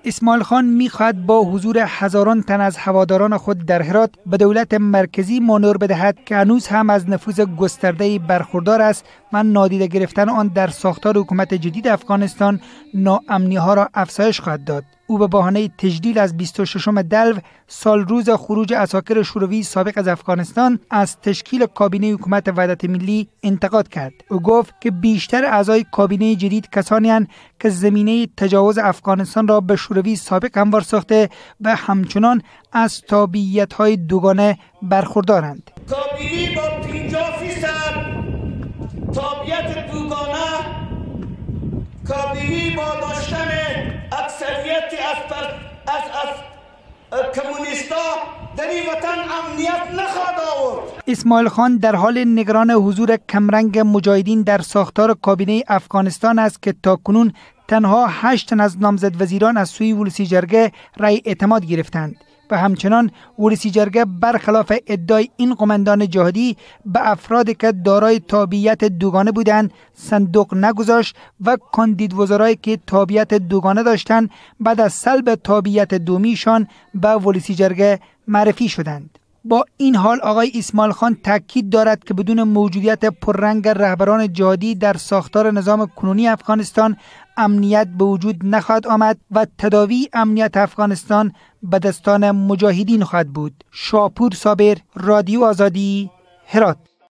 اسماعیل خان میخواهد با حضور هزاران تن از هواداران خود در هرات به دولت مرکزی مانور بدهد که هنوز هم از نفوذ گسترده‌ای برخوردار است و نادیده گرفتن آن در ساختار حکومت جدید افغانستان ناامنی ها را افزایش خواهد داد. او به بهانه تجلیل از 26 دلو، سال روز خروج عساکر شوروی سابق از افغانستان، از تشکیل کابینه حکومت وحدت ملی انتقاد کرد. او گفت که بیشتر اعضای کابینه جدید کسانی هستند که زمینه تجاوز افغانستان را به شوروی سابق هموار ساخته و همچنان از تابعیت‌های دوگانه برخوردارند. کابینه با 50% تابعیت دوگانه، کابینه با داشتن اکثریت از کمونیستا در این وطن امنیت نخواهد آورد. اسماعیل خان در حال نگران حضور کمرنگ مجاهدین در ساختار کابینه افغانستان است که تاکنون تنها 8 تن از نامزد وزیران از سوی ولسی جرگه رأی اعتماد گرفتند و همچنان ولسی جرگه برخلاف ادعای این قماندان جهادی به افرادی که دارای تابعیت دوگانه بودند صندوق نگذاشت و کاندید وزرایی که تابعیت دوگانه داشتند بعد از سلب تابعیت دومیشان به ولسی جرگه معرفی شدند. با این حال آقای اسماعیل خان تاکید دارد که بدون موجودیت پررنگ رهبران جهادی در ساختار نظام کنونی افغانستان امنیت به وجود نخواهد آمد و تداوی امنیت افغانستان به دستان مجاهدین خواهد بود. شاپور صابر، رادیو آزادی، هرات.